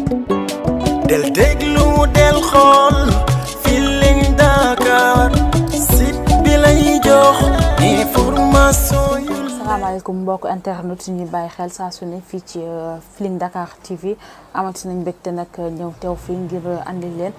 del déglu del xool Feeling Dakar site bi lay jox information yu. Asalaamaaleykum mbokk internet yi ñuy bàyyi xel saa su ne fii ci Feeling Dakar TV amati nañ mbégte nag ñëw teew fii ngir andi leen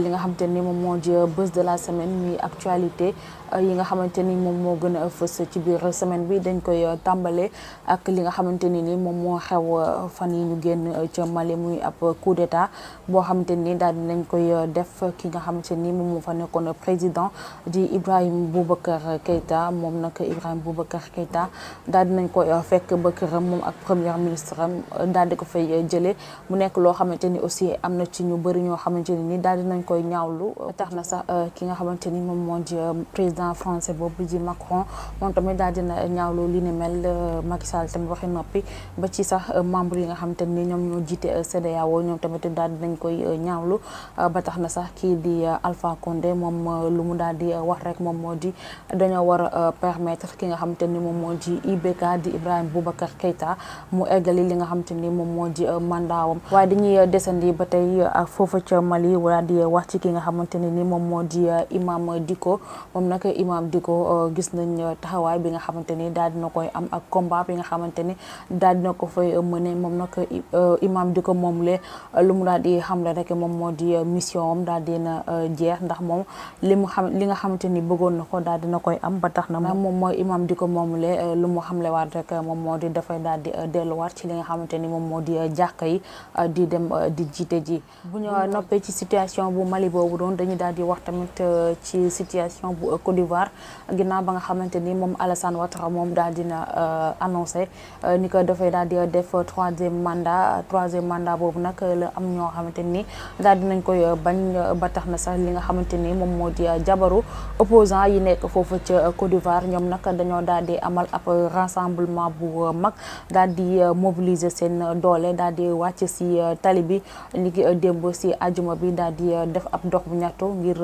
li nga xamante ni moom moo di buzz de la semaine muy actualité yi nga xamante ni moom moo gën a fës ci biir semaine bi. dañ koy tàmbale ak li nga xamante ni moom moo xew fan yi ñu génn ca Mali muy ab coup d'état boo xamante ni daal dinañ koy def ki nga xamante ni moom moo fa nekkoon président di Ibrahim Boubacar Keïta. moom nag Ibrahim Boubacar Keïta daal dinañ koy fekk ba këram moom ak premier ministre am daal di ko fay jëlee mu nekk loo xamante ni aussi am na ci ñu bëri ñoo xamante ni daal dinañ koy ñaawlu. tax na sax ki nga xamante ni moom moo di président français boobu di Macron moom tamit daal dina ñaawlu li ni mel. Macky Sall tamit waxi noppi ba ci sax membre yi nga xamante ni ñoom ñoo jiite CEDEAO ñoom tamit daal dinañ koy ñaawlu. ba tax na sax kii di Alpha Condé moom lu mu daal di wax rek moom moo di dañoo war a permettre ki nga xamante ni moom moo di IBK di Ibrahim Boubacar Keïta mu eggali li nga xamante ni moom moo di mandaawam. waaye dañuy desandi ba tey ak foofu ca Mali wala di wax ci ki nga xamante ne ni moom moo di Imam Dicko. moom nag Imam Dicko gis nañ taxawaay bi nga xamante ni daal dina koy am ak combat bi nga xamante ni daal dina ko fay mëne. moom nag Imam Dicko moom le lu mu daal di xamle rek moom moo di mission am daal dina jeex ndax moom li nga xamante ni bëggoon na ko daal dina koy am. ba tax na moom mooy Imam Dicko moom le lu mu xamle waat rek moom moo di dafay daal di delluwaat ci li nga xamante ni moom moo di jàkka yi di dem di jiite ji. bu ñu noppee ci situation bu Mali boobu doon dañuy daal di wax tamit ci situation bu Côte d'Ivoire ginnaaw ba nga xamante ni moom Alassane Ouattara moom daal dina annoncé ni ko dafay daal di def troisième mandat boobu nag la am ñoo xamante ni daal dinañ koy bañ. ba tax na sax li nga xamante ni moom moo di jabaru opposant yi nekk foofu ca Côte d'Ivoire ñoom nag dañoo daal di amal ab rassemblement bu mag daal di mobiliser seen doole daal di wàcc si tali bi ni ki démb si ajuma bi daal di def ab dox bu ñaxtu ngir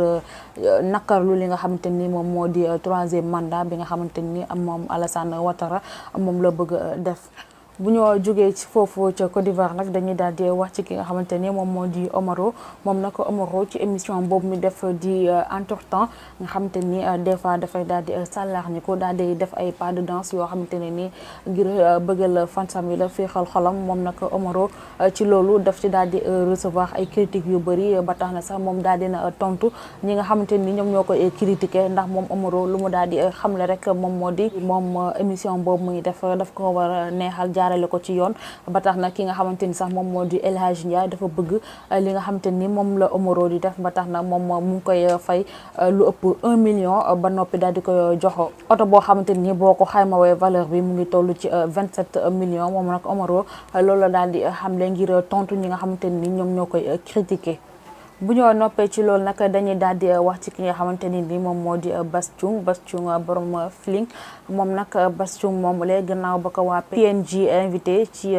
nakarlu li nga xamante ni moom moo di troisième mandat bi nga xamante ni moom Alassane Ouattara moom la bëgg def. bu ñu jógee ci foofu ca Côte d'Ivoire nag dañuy daal di wax ci ki nga xamante ni moom moo di Omaro. moom nag Omaro ci émission boobu mi def di entre-temps nga xamante ni des fois dafay daal di sàllaarñi ko daal di def ay pas de danse yoo xamante ne ni ngir bëggal fansam yi la féexal xolam. moom nag Omaro ci loolu daf ci daal di recevoir ay critiques yu bëri ba tax na sax moom daal dina tontu ñi nga xamante ni ñoom ñoo koy critiquer ndax moom Omaro lu mu daal di xamle rek moom moo di moom émission boobu muy def daf ko war a neexal jaarale ko ci yoon. ba tax na ki nga xamante ni sax moom moo di El Hadj Ndiaye dafa bëgg li nga xamante ni moom la Omaro di def. ba tax na moom mu ngi koy fay lu ëpp 1 million ba noppi daal di koy jox oto boo xamante ni boo ko xaymawee valeur bi mu ngi toll ci 27 millions. moom nag Omaro loolu la daal di xamle ngir tontu ñi nga xamante ni ñoom ñoo koy critiquer. bu ñu noppee ci loolu nag dañuy daal di wax ci ki nga xamante ni moom moo di Bass Thioung borom Feeling. moom nag Bass Thioung moom lee gannaaw ba ko waa PNG invité ci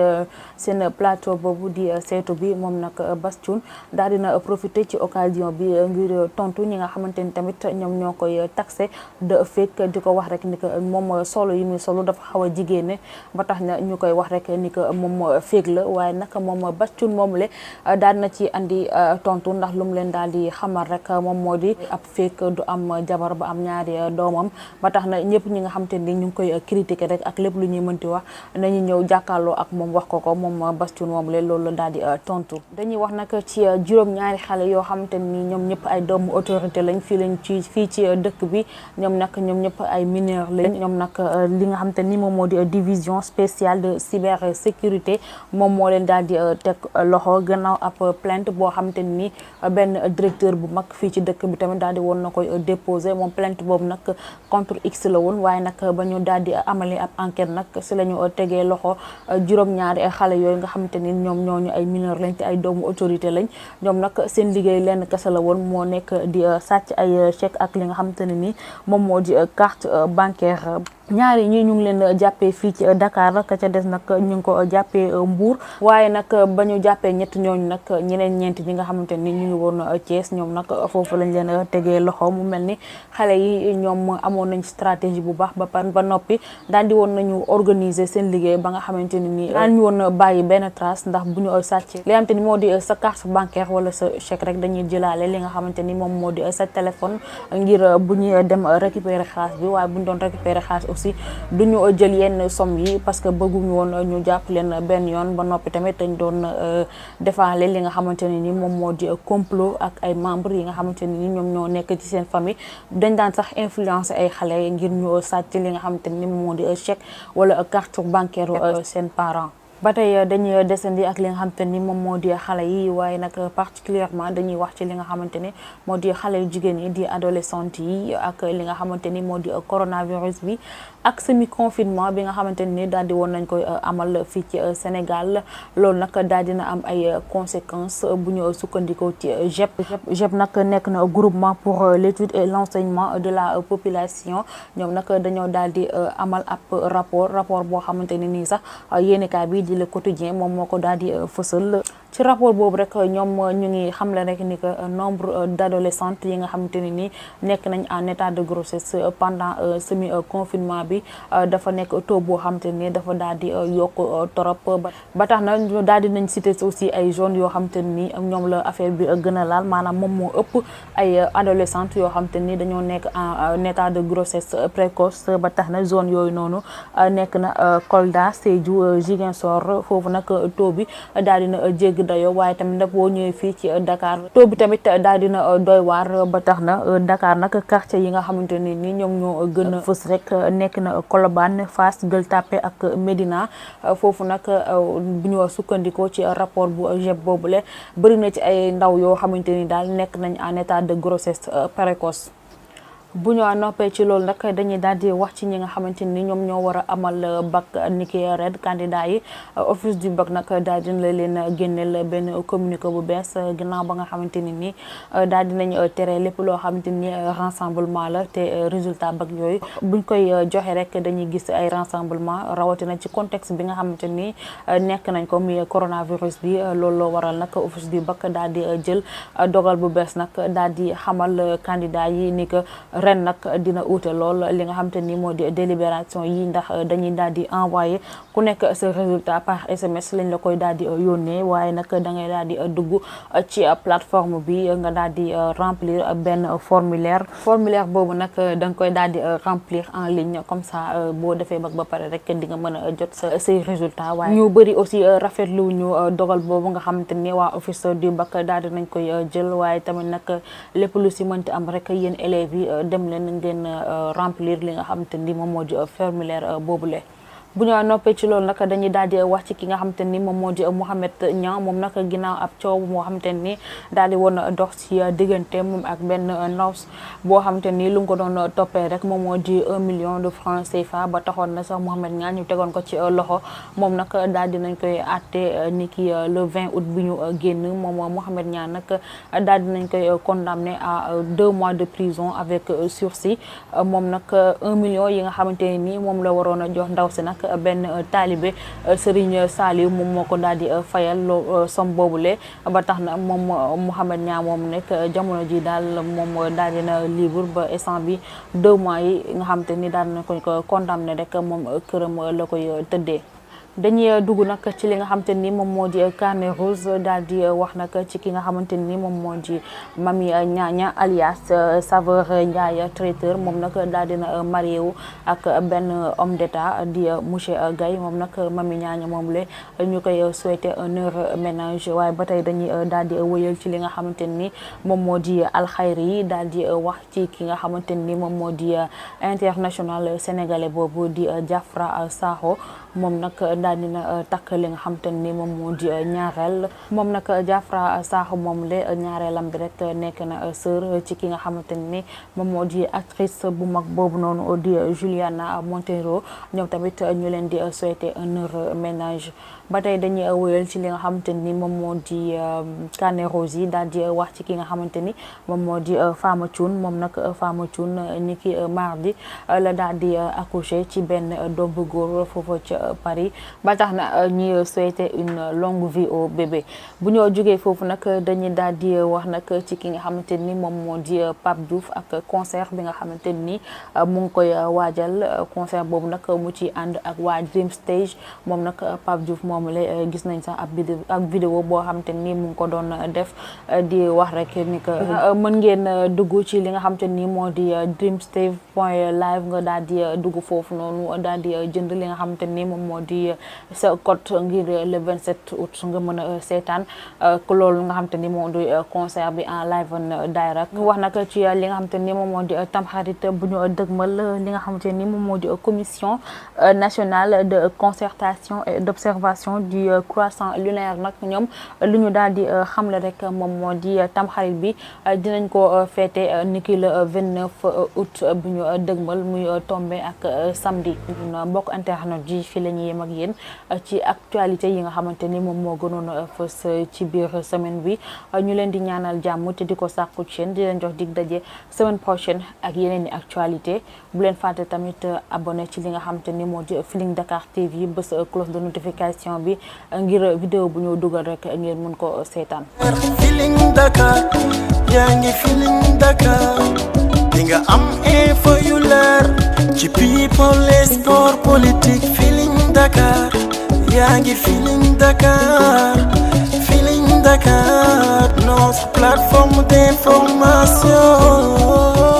seen plateau boobu di seetu bi. moom nag Bass Thioung daal dina profité ci occasion bi ngir tontu ñi nga xamante ni tamit ñoom ñoo koy taxé de fake di ko wax rek ni que moom solo yi muy solo dafa xaw a jigéene ba tax na ñu koy wax rek ni que moom fake la. waaye nag moom Bass Thioung moom le daal na ci andi tontu ndax lu mu leen daal di xamal rek moom moo di ab fake du am jabar ba am ñaari doomam. ba tax na ñëpp ñi nga xamante ni ñu ngi koy critiquer rek ak lépp lu ñuy mënti wax nañu ñëw jàkkaarloo ak moom wax ko moom Bass Thioung moom leen loolu daal di tontu. dañuy wax nag ci juróom-ñaari xale yoo xamante ni ñoom ñëpp ay doomu autorité lañ fii ci dëkk bi. ñoom ñëpp ay mineurs lañ. ñoom nag li nga xamante ni moom moo di division spéciale de cybersécurité moom moo leen daal di teg loxo gannaaw ab plainte boo xamante ni benn directeur bu mag fii ci dëkk bi tamit daal di woon na koy déposé. moom plainte boobu nag contre X la woon. waaye nag ba ñu daal di amale ab enquête nag si la ñu tegee loxo juróom-ñaari xale yooyu nga xamante ni ñoom ñooñu ay mineur lañ te ay doomu autorité lañ. ñoom nag seen liggéey lenn kese la woon moo nekk di sàcc ay chèque ak li nga xamante ne ni moom moo di carte bancaire. ñaari ñi ñu ngi leen jàppee fii ci Dakar ka ca des nag ñu ngi ko jàppee Mbour waaye nag ba ñu jàppee ñett ñooñu nag ñeneen ñeenti ñi nga xamante ni ñu ngi woon Thiès ñoom nag foofu lañ leen tegee loxo mu mel ni xale yi ñoom amoon nañ stratégie bu baax ba noppi daal di woon nañu organiser seen liggéey ba nga xamante ni nii daan ñu woon bàyyi benn trace ndax bu ñu sàccee li nga xamante ni moo di sa carte bancaire wala sa chèque rek dañuy jëlaale li nga xamante ni moom moo di sa téléphone ngir bu ñuy dem récupérer xaalis bi waaye bu ñu doon récupérer xaalis aussi duñu jël yenn somme yi parce que bëgguñu woon ñu jàpp leen benn yoon ba noppi tamit dañ doon defaale li nga xamante ne ni moom moo di complot ak ay membres yi nga xamante ne ni ñoom ñoo nekk ci seen famille dañ daan sax influencer ay xale ngir ñu sàcc li nga xamante ne ni moom moo di chèque wala carte bancaire seen parents. ba tey dañuy desandi ak li nga xamante ni moom moo di xale yi waaye nag particulièrement dañuy wax ci li nga xamante ni moo di xale yu jigéen yi di adolescentes yi ak li nga xamante ni moo di coronavirus bi ak semi confinement bi nga xamante ni daal di woon nañ koy amal fii ci Sénégal loolu nag daal dina am ay conséquences bu ñu sukkandikoo ci GEP nag nekk na groupement pour l'étude et l'enseignement de la population ñoom nag dañoo daal di amal ab rapport boo xamante ni nii sax yéenekaay bi di Le Quotidien moom moo ko daal di fësal ci rapport boobu rek ñoom ñu ngi xamle rek ni que nombre d'adolescentes yi nga xamante ne ni nekk nañ en état de grossesse pendant semi confinement bi dafa nekk taux boo xamante ni dafa daal di yokk torop ba tax na daal di nañ citer aussi ay zones yoo xamante ni ñoom la affaire bi gën a laal maanaam moom moo ëpp ay adolescentes yoo xamante ni dañoo nekk en état de grossesse précoce ba tax na zone yooyu noonu nekk na Kolda Sédhiou Ziguinchor foofu nag taux bi daal dina jéggi dayo waaye tamit nag boo ñëwee fii ci Dakar taux bi tamit daal dina doy waar ba tax na Dakar nag quartier yi nga xamante ne ni ñoom ñoo gën a fës rek nekk na Colobane Fass Gueule Tapée ak Médina foofu nag bu ñu sukkandikoo ci rapport bu GEP boobule bëri na ci ay ndaw yoo xamante ni daal nekk nañ en état de grossesse précoce. bu ñu noppee ci loolu nag dañuy daal di wax ci ñi nga xamante ni ñoom ñoo war a amal bac niki ren candidat yi office du bac nag daal dina leen génneel benn communiqué bu bees ginnaaw ba nga xamante ni nii daal dinañ tere lépp loo xamante ni rassemblement la te résultat bac yooyu buñ koy joxe rek dañuy gis ay rassemblement rawatina ci contexte bi nga xamante ni nekk nañ ko muy coronavirus bi loolu loo waral nag office du bac daal di jël dogal bu bees nag daal di xamal candidat yi ni que ren nag dina uute lool li nga xamante ni moo di délibération yi ndax dañuy daal di envoyé ku nekk sa résultat par SMS lañ la koy daal di yónnee waaye nag da ngay daal di dugg ci plateforme bi nga daal di remplir benn formulaire boobu nag da nga koy daal di remplir en ligne comme ça boo defee bac ba pare rek di nga mën a jot say résultat waaye ñu bëri aussi rafetlu ñu dogal boobu nga xamante ni waa office du bac daal di nañ koy jël waaye tamit nag lépp lu si mënti am rek yéen élèves yi dem leen ngeen remplir li nga xamante ni moom moo di formulaire boobule. bu ñu noppee ci loolu nag dañuy daal di wax ci ki nga xamante ni moom moo di Mouhamed Niang moom nag ginnaaw ab coow moo xamante ni daal di woon dox ci diggante moom ak benn ndaws boo xamante ni lu nga ko doon toppee rek moom moo di 1 million de francs CFA ba taxoon na sax Mouhamed Niang ñu tegoon ko ci loxo moom nag daal di nañ koy àtte ni ki le 20 août bi ñu génn moom Mouhamed Niang nag daal di nañ koy condamné à 2 mois de prison avec sursis moom nag 1 million yi nga xamante ni moom la waroon a jox ndaw si nag benn taalibe Serigne Saliou moom moo ko daal di fayal loo som boobule ba tax na moom Mouhamed Niang moom nekk jamono ji daal moom daal dina libre ba instant bi 2 mois yi nga xamante ni daal na ko condamné rek moom këram la koy tëddee. dañuy dugg nag ci li nga xamante ni moom moo di carnet rouge daal di wax nag ci ki nga xamante ni moom moo di Mamy Niania alias Saveur Ndiaye traiteur moom nag daal dina marié wu ak benn homme d'état di monsieur Gaye moom nag Mamy Niania moom la ñu koy souhaiter un heureux ménage waaye ba tey dañuy daal di wëyal ci li nga xamante ni moom moo di alxayri yi daal di wax ci ki nga xamante ni moom moo di international sénégalais boobu di Diafra Sakho moom nag daal dina takk li nga xamante ni moom moo di ñaareel moom nag Diafra Sakho moom le ñaareelam bi rek nekk na sœur ci ki nga xamante ni moom moo di actrice bu mag boobu noonu di Juliana Montero ñoom tamit ñu leen di souhaiter un heureux ménage ba tey dañuy wéyal ci li nga xamante ni moom moo di Carnet Rose yi daal di wax ci ki nga xamante ni moom moo di Fama Thioune moom nag Fama Thioune ni ki mardi la daal di accoucher ci benn doom bu góor foofu ca Paris ba tax na ñi souhaiter une longue vie au bébé. bu ñoo jógee foofu nag dañuy daal di wax nag ci ki nga xamante ni moom moo di Pape Diouf ak concert bi nga xamante ni mu ngi koy waajal concert boobu nag mu ci ànd ak waa Dream Stage moom nag Pape Diouf moom la gis nañ sax ab vidéo boo xamante ni mu ngi ko doon def di wax rek ni que mën ngeen dugg ci li nga xamante ni moo di dreamstage.live nga daal di dugg foofu noonu daal di jënd li nga xamante ni moom moo di sa code ngir le 27 août nga mën a seetaan loolu nga xamante ni moo di concert bi en live and direct wax nag ci li nga xamante ni moom moo di tamxarit bu ñu dëgmal li nga xamante ni moom moo di commission nationale de concertation et d'observation du croissant lunaire nag ñoom lu ñu daal di xamle rek moom moo di tamxarit bi dinañ ko féete niki le 29 août bu ñu dëgmal muy tombé ak samedi mbokk internet ji fi la ñuy yem ak yéen ci actualité yi nga xamante ni moom moo gënoon fës ci biir semaine bi ñu leen di ñaanal jàmm te di ko sàkku ci yéen di leen jox dig daje semaine prochaine ak yeneen i actualité bu leen fàtte tamit abonné ci li nga xamante ni moo di Feeling Dakar TV bés cloche de notification bi ngir vidéo bu ñu dugal rek ngeen mën ko seetaan. Feeling Dakar yaa ngi Feeling Dakar di nga am info yu leer ci people et sport politique Feeling Dakar yaa ngi Feeling Dakar Feeling Dakar notre plateforme d'information.